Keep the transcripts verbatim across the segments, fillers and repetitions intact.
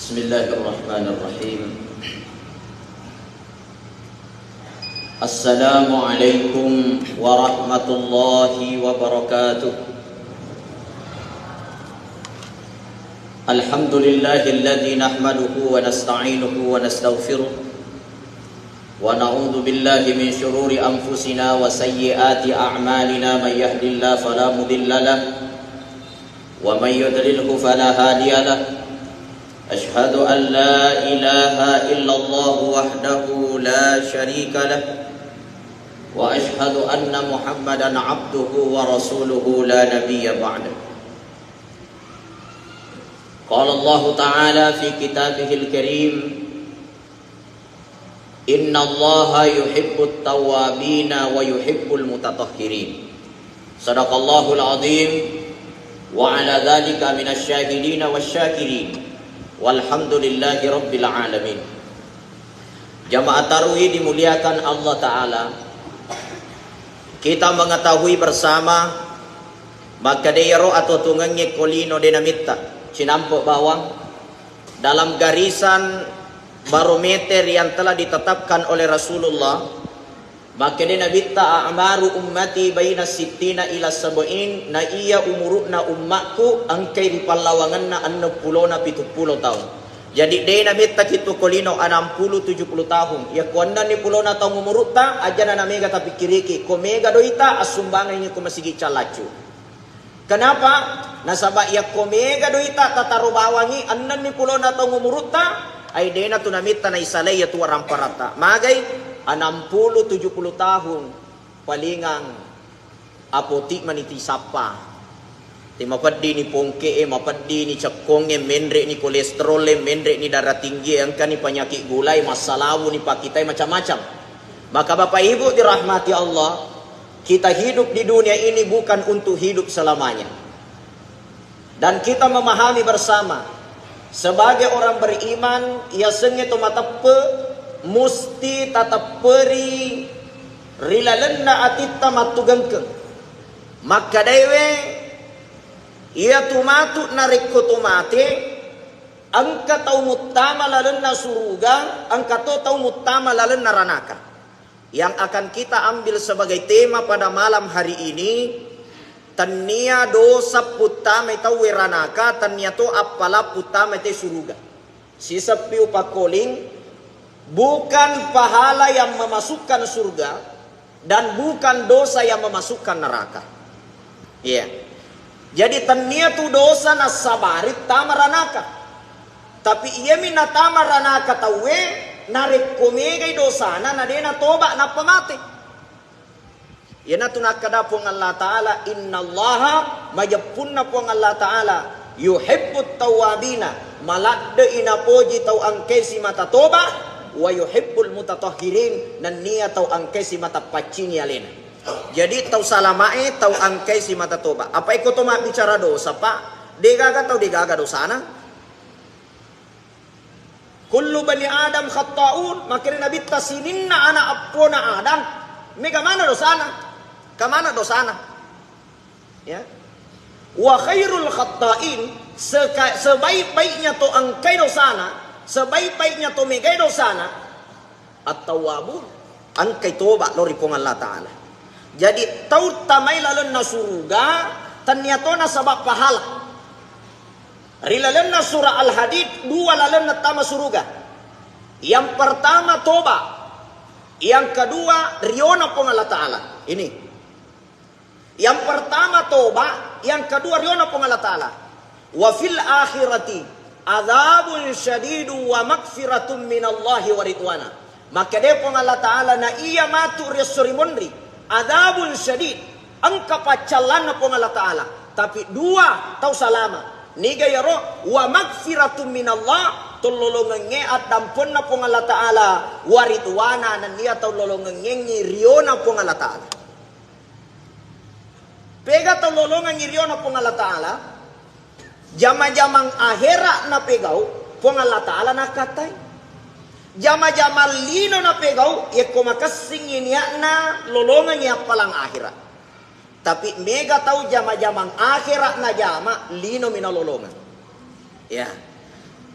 بسم الله الرحمن الرحيم. السلام عليكم ورحمة الله وبركاته. الحمد لله الذي نحمده ونستعينه ونستغفره، ونعوذ بالله من شرور أنفسنا وسيئات أعمالنا. من يهد الله فلا مضل له، ومن يضلله فلا هادي له. أشهد أن لا إله إلا الله وحده لا شريك له، وأشهد أن محمدا عبده ورسوله لا نبي بعده. قال الله تعالى في كتابه الكريم: إن الله يحب التوابين ويحب المتطهرين. صدق الله العظيم، وعلى ذلك من الشاهدين والشاكرين، والحمد لله رب العالمين. Jamaah tarwi dimuliakan Allah Ta'ala, kita mengetahui bersama, makkedai iyaro atuo-tuongengnge ko lino de namitta cinampe bawang, dalam garisan barometer yang telah ditetapkan oleh Rasulullah, makkedai Nabitta, "A'maru ummati baina sittina ila sab'in," na iya umuru'na ummakku engkai ri pallawangenna enneng pulona pitu pulo taung. Jadi, de namitta kitu ko lino enam puluh tujuh puluh tahun. Iya ko ennenni pulona taung umurutta, ajana namega tapikkiriki, ko mega doita, assumbangengngi ko masigi callaccu. Kenapa? Nasaba yakko mega doita tataro bawangi, ennenni pulona taung umurutta, ai dena tu namitta naisalai iya tu waramparatta. Magai? Enam puluh tujuh puluh tahun, palingang apoti mani tisappa. Te mapeddini pongke e, mapeddini cekkong e, menre ni kolesterol e, menre ni darah tinggi e, engka ni penyakit gula e, massalawu ni pakitai, macam-macam. Maka Bapak Ibu dirahmati Allah, kita hidup di dunia ini bukan untuk hidup selamanya. Dan kita memahami bersama, sebagai orang beriman, yasengnge to mateppe musti tatepperi ri lalenna atitta mattugengkeng. Makkedaiwe, iyatu matu narekko to mate, engka tau muttama lalenna suruga, engka to tau muttama lalenna ranaka. Yang akan kita ambil sebagai tema pada malam hari ini, tennia dosa puttamai tauwe ranaka, tennia to appala puttamai te suruga. Siseppi upakkoling, bukan pahala yang memasukkan surga dan bukan dosa yang memasukkan neraka. Iya. Jadi, tennia tu dosa nassabari tama ranaka. Tapi iyami natama ranaka tauwe, narekko megai dosana, na de natoba, nappa mate. Iyanatu nakkeda Puang Allah Ta'ala, "Innallaha," majeppunna Puang Allah Ta'ala, "yuhibbut tawwabina," maladde'i napoji tau engkae simata toba, "wa yuhibbul mutatahhirin," nennia tau engkae simata paccingi alena. Jadi, tau salamae tau engkae simata toba. Apa iko to mabbicara dosa, Pak? Degaga tau degaga dosana? "Kullu bani Adam khatta'un," makkeda Nabitta, "Sininna ana eppona Adam, mega maneng dosana, ka maneng dosana." Ya. "Wa khairul khatta'in," seka-, sebaik-baiknya to engkai dosana, sebaik-baiknya to megai dosana, "at-tawwabun," engkai toba lao ri Puang Allah Ta'ala. Jadi, tau tamai lalenna suruga, tennia to nasaba pahala. Ri lalenna surah Al-Hadid, dua lalenna tama suruga. Yang pertama toba, yang kedua riona Puang Allah Ta'ala. Ini. Yang pertama toba, yang kedua riona Puang Allah Ta'ala. "Wa fil akhirati adzabun syadidu wa magfiratun minallahi wa ridwana." Makkeda Puang Allah Ta'ala, na iya matu ri esso ri monri, adzabun syadid, engka paccallanna Puang Allah Ta'ala. Tapi dua tau salama. Niga iyaro? "Wa magfiratun minallah," tollolongengnge addampenna Puang Allah Ta'ala, "wa ridwana," nennia tau lolongengngengngi riona Puang Allah Ta'ala. Pega tau lolongengngi riona Puang Allah Ta'ala, jama-jamang akhera napegau, Puang Allah Ta'ala nakkatai. Jama-jamang lino napegau, yekko makessingngi niatna lolongengngi appalang akhera. Tapi mega tau jama-jamang akhera najama, linomi nalolongeng. Ya.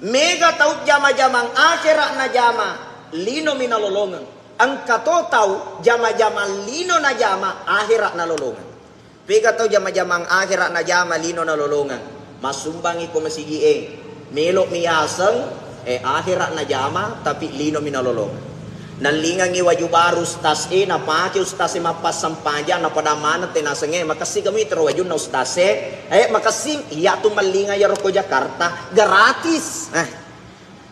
Mega tau jama-jamang akhera najama, linomi nalolongeng. Engka to tau jama-jamang lino najama, akhera nalolongeng. Pega tau jama-jamang akhera najama, lino nalolongeng. Massumbangi ko masigi'e, melo'mi yaseng, eh, akhera najama, tapi linomi nalolongeng. Nallingangi waju baru ustaz e, napake ustaz e mappassempajang, napada maneng te nasengnge, makessing kami tero wajunna ustaz e, eh, makessing, iya tu mallinga yaro ko Jakarta, gratis. Eh.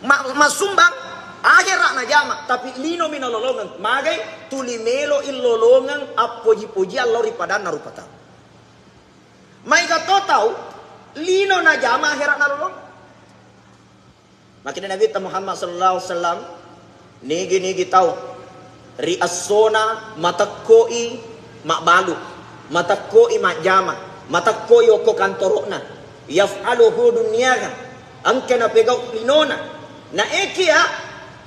Ma-, massumbang, akhera najama, tapi linomi nalolongeng. Magai, tuli melo illolongeng appoji-pojiang lao ri padanna rupa tau. Maega to tau, lino najama akhera nalolongeng. Makkedai Nabitta Muhammad sallallahu alaihi wasallam, nigi-nigi tau ri essona matekkoi mabbalu, matekkoi majjama, matekkoi okko kantoro'na, yaf'aluhu dunyaha, engka napegau linona. Na ekia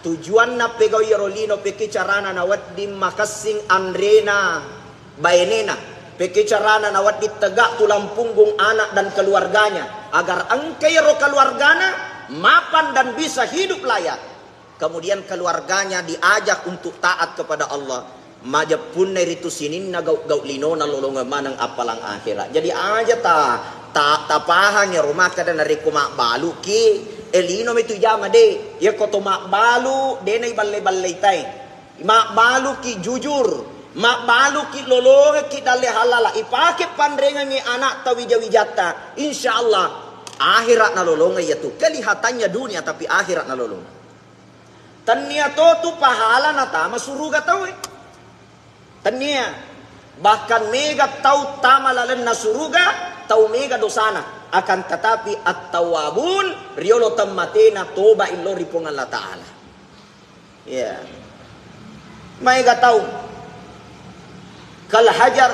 tujuanna pegau iyaro lino, pekki carana nawedding makessing anrena bainena, pekki carana nawedding tegak tulang punggung anak dan keluarganya, agar engka iyaro keluargana mapan dan bisa hidup layak. Kemudian keluarganya diajak untuk taat kepada Allah. Majeppunna ritu sininna gau-gau linona lolongeng maneng appalang akhera. Jadi aja ta, ta, tapahang iyaro makkeda narekko mabbaluki, eh, linomi tu jama de. Iyako to mabbalu, de naiballe-ballei tai. Mabbaluki jujur, mabbaluki lolongekki dalle halala, ipake panrengengngi anakta wija-wijatta, insya Allah akhera nalolongeng iyatu. Kelihatannya dunia, tapi akhera nalolongeng. Tennia to tu pahala natama suruga tauwe. Tennia. Bahkan mega tau tama lalenna suruga, tau mega dosana. Akan tetapi at-tawwabun, riolo temmatena toba illo ri Puang Allah Ta'ala. Iya. Maega tau kal hajar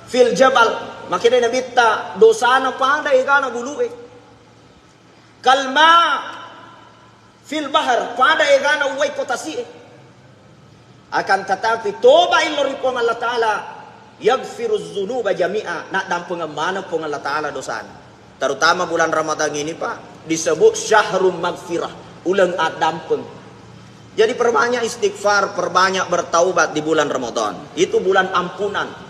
fil jabal. Makkedai Nabitta, dosana pada egana bulu'e. Kal ma fil bahar, pada egana uwai ko tasi'e. Akan tetapi toba illo ri Puang Allah Ta'ala, yaghfiruz dzunuba jami'a, naddampengeng maneng Puang Allah Ta'ala dosana. Terutama bulan Ramadan ini, Pak, disebut syahrul maghfirah, uleng addampeng. Jadi perbanyak istighfar, perbanyak bertaubat di bulan Ramadan. Itu bulan ampunan.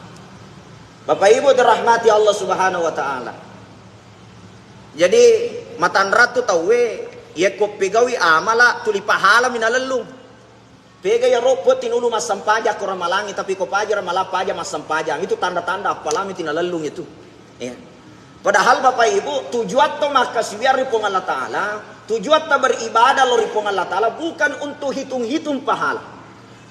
Bapak Ibu dirahmati Allah Subhanahu wa Ta'ala. Jadi matanrattu tauwe, yekko pegawi amala tuli pahalami nalellung. Pega iyaro peti nulu massempajang ko ramalangi, tapi ko paja ramalang paja massempajang. Itu tanda-tanda appalami tinalellung itu. Ya. Padahal Bapak Ibu, tujuatta makkasiwiang ri Puang Allah Ta'ala, tujuatta beribadah lo ri Puang Allah Ta'ala bukan untuk hitung-hitung pahala.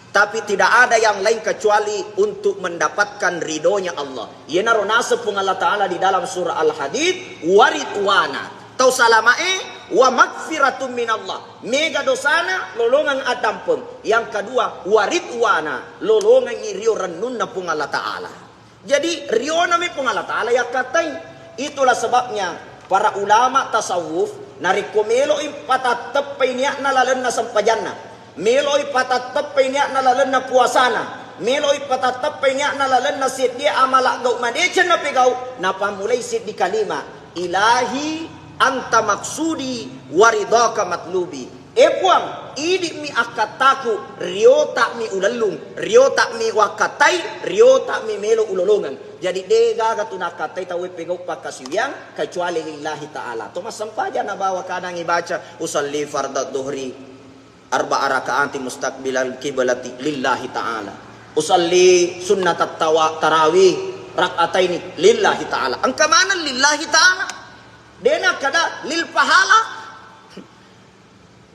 Tapi tidak ada yang lain kecuali untuk mendapatkan ridhonya Allah. Iyanaro naseng Puang Allah Ta'ala di dalam surah Al-Hadid, waridwana. Tau salamae, wa magfiratum minallah. Mega dosana, lolongeng addampeng. Yang kedua, waridwana, lolongengngi rio rennunna Puang Allah Ta'ala. Jadi, rionami Puang Allah Ta'ala yakkattai. Itulah sebabnya para ulama tasawuf, narekko meloi patatteppai niatna lalenna sempajanna, meloi patatteppai niatna lalenna puasana, meloi patatteppai niatna lalenna seddie amala gau madeceng napegau, napammulai seddi kalima, Ilahi anta maksudi waridhaka matlubi. E Puang, idi'mi akkattaku, riota'mi ulellung, riota'mi wakkattai, riota'mi melo ulolongeng. Jadi, de gaga tu nakkattai tauwe pegau pakkasiwiang kecuali lillahi ta'ala. To massempajang nabawa kadang ibaca, usalli fardad dhuhri arba'a raka'ati mustaqbilal kiblati lillahi ta'ala. Usalli sunnatat tawa-, tarawih rak'ataini lillahi ta'ala. Engka maneng lillahi ta'ala. De nakkeda lil pahala.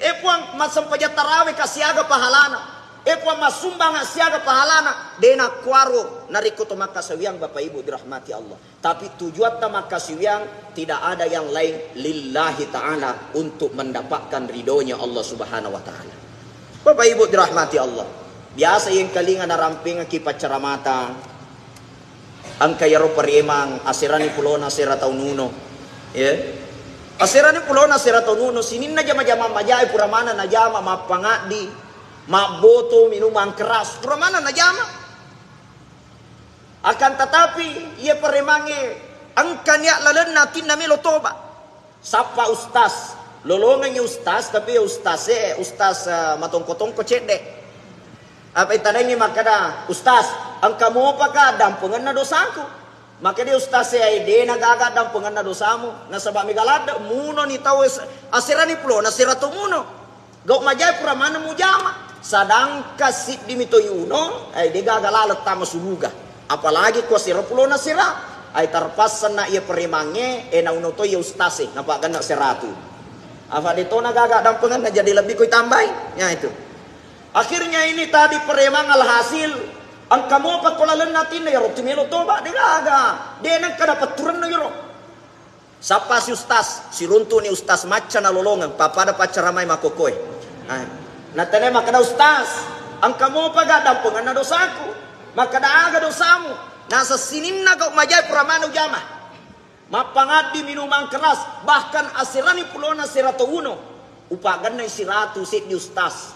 E Puang, massempajang tarawih ka siaga pahalana. E Puang, massumbang siaga pahalana. De nakkuaro narekko to makkasiwiang, Bapak Ibu dirahmati Allah. Tapi tujuatta makkasiwiang tidak ada yang lain lillahi ta'ala, untuk mendapatkan ridhonya Allah Subhanahu wa Ta'ala. Bapak Ibu dirahmati Allah. Biasa yengkalinga narampengaki paccaramata. Engka iyaro paremang, aserani pulona asera tau nuno. Ya. Aserani pulona asera tau nuno, sininna jama-jama majae pura maneng najama, mappangaddi, mabboto, minumang keras, pura maneng najama. Akan tetapi, iya paremangnge engka niat lalenna atinna melo toba. Sappa ustaz, lolongengngi ustaz, tapi ustaz e, ustaz, eh, matongko-tongko cedde. Apa itanaini makkeda, "Ustaz, engka mopaka dampengenna dosaku?" Makkeda ustaz e, "Ai, de nagaga dampengenna dosamu, nasaba mega ladde munoni tau es-, aserani pulona serato muno." Gau majae pura maneng mujama. Sedangkan siddimi to yuno, eh, de gaga laleng tama suruga. Apalagi ko sera pulona sera. Ai terpaksa na iya premangnge, eh, nauno to iya ustaz e, napaganna seratu. Apa de tona gaga dampengenna jadi lebbi ko itambai. Ya itu. Akhirnya ini tadi preman alhasil engka mopa ko lalenna atinna, ya roti melo toba, de gaga. De nengka dapat turenno yero. Sappasi ustaz, siruntu'ni ustaz macca nalolongeng, pappada paccaramai makkokkoe. Ah, natanai makkeda, "Ustaz, engka mopa ga dampengenna dosaku?" Makkeda, "Aga dosamu?" Naseng, "Sininna gau majae pura maneng ujama. Mappangaddi minumang keras, bahkan aserani pulona serato uno. Upagennai siratu seddi ustaz."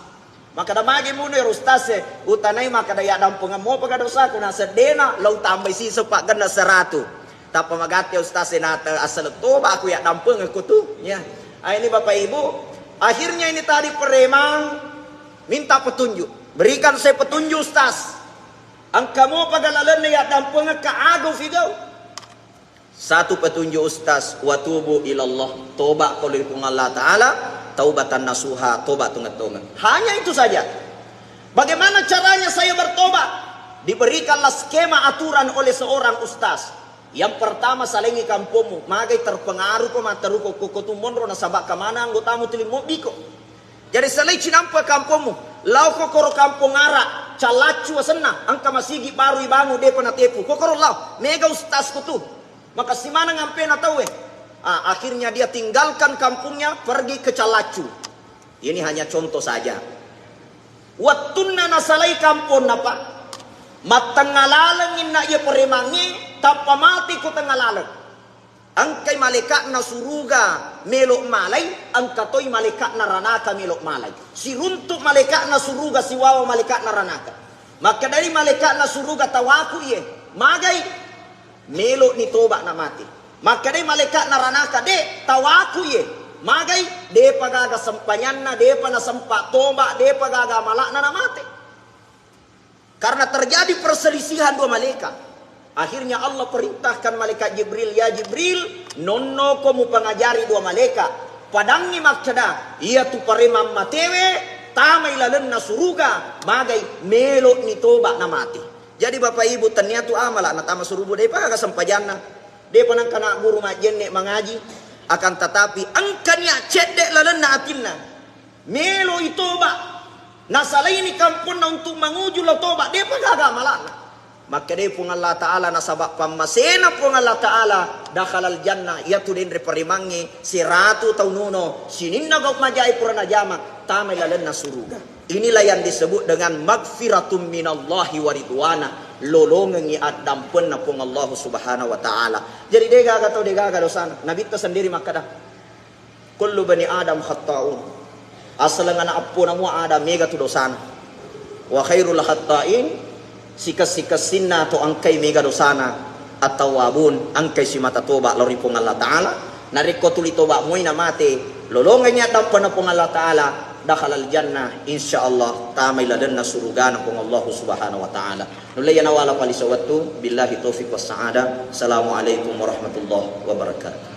Makkeda, "Magi muno ero ustaz e?" Utanai makkeda, "Ya dampengeng mopa ga dosaku?" Naseng, "De na, lao tambai siseng paggenna seratu." Tappa magatti ustaz e, nate assaleng toba aku ya dampengeng ko tu. Ya. Ah, ini Bapak Ibu, akhirnya ini tadi preman minta petunjuk. "Berikan saya petunjuk, Ustaz. Engka mopa ga lalenna ya dampengeng ka aga ufigau?" Satu petunjuk, Ustaz, "Wa tubu ilallah, toba ko ri Puang Allah Ta'ala, taubatan nasuha, toba tongeng-tongeng." Hanya itu saja. Bagaimana caranya saya bertobat? Diberikanlah skema aturan oleh seorang ustaz. Yang pertama, salengi kampongmu, magai terpengaruh ko, matteru ko, ko, ko tu monro nasaba kamana anggotamu tuli mobbiko. Jadi salai cinampa kampongmu, lao ko koro kampong ara, Callaccu asenna, engka masigi baru ibangun, depa natepu. Ko koro lao, mega ustaz ko tu. Makassi maneng ampena tauwe. Ah, akhirnya dia tinggalkan kampungnya, pergi ke Callaccu. Ini hanya contoh saja. Wettunna nasalai kamponna, Pak, mattengnga lalengngi na iya premangnge, tappa mati ko tengnga laleng. Engkai malaeka'na suruga melo malai, engka toi malaeka'na ranaka melo malai. Siruntu malaeka'na suruga siwawa malaeka'na ranaka. Makkedai malaeka'na suruga, "Tawaku iye." Magai? Melo'ni toba na mate. Makkedai malaeka'na ranaka, "De, tawaku iye." Magai? Depa gaga sempayanna, depa nasempa toba, depa gaga amala'na na mate. Karena terjadi perselisihan dua malaikat. Akhirnya Allah perintahkan malaikat Jibril, "Ya Jibril, nonnoko mupangajari dua malaikat. Padangngi makkeda, iyatu paremang matewe tamai lalenna suruga, magai melo'ni toba na mate." Jadi Bapak Ibu, tennia tu amala natama suruga, depa gaga sempajanna. Depa nengka na guru majjenne mangaji, akan tetapi engka nia cedde lalenna atinna. Meloi toba. Nasalaini kamponna untuk manguju lao toba, depa gaga amala'na. Makkedai Puang Allah Ta'ala, nasaba pammasena Puang Allah Ta'ala, dakhalal jannah, iyatu denre paremangnge, seratu tau nuno, sininna gau majae pura najama, tamai lalenna suruga. Inilah yang disebut dengan magfiratum minallahi wa ridwana, lolongengi addampenna Puang Allah Subhanahu wa Ta'ala. Jadi degaga tau degaga dosana. Nabitta sendiri makkeda, "Kullu bani Adam khatta'un." Asaleng ana appona mua Adam mega tu dosana. "Wa khairul khatta'in," sikessi-kessinna to engkai mega dosana, "at-tawwabun," engkai simata toba lao ri Puang Allah Ta'ala. Narekko tuli toba moi na mate, lolongengi addampenna Puang Allah Ta'ala, dakhalal jannah, insyaallah tamai lalenna surugana Puang Allah Subhanahu wa Ta'ala. Nulle iya nawala palisa wettu, billahi taufiq was sa'adah. Assalamualaikum warahmatullahi wabarakatuh.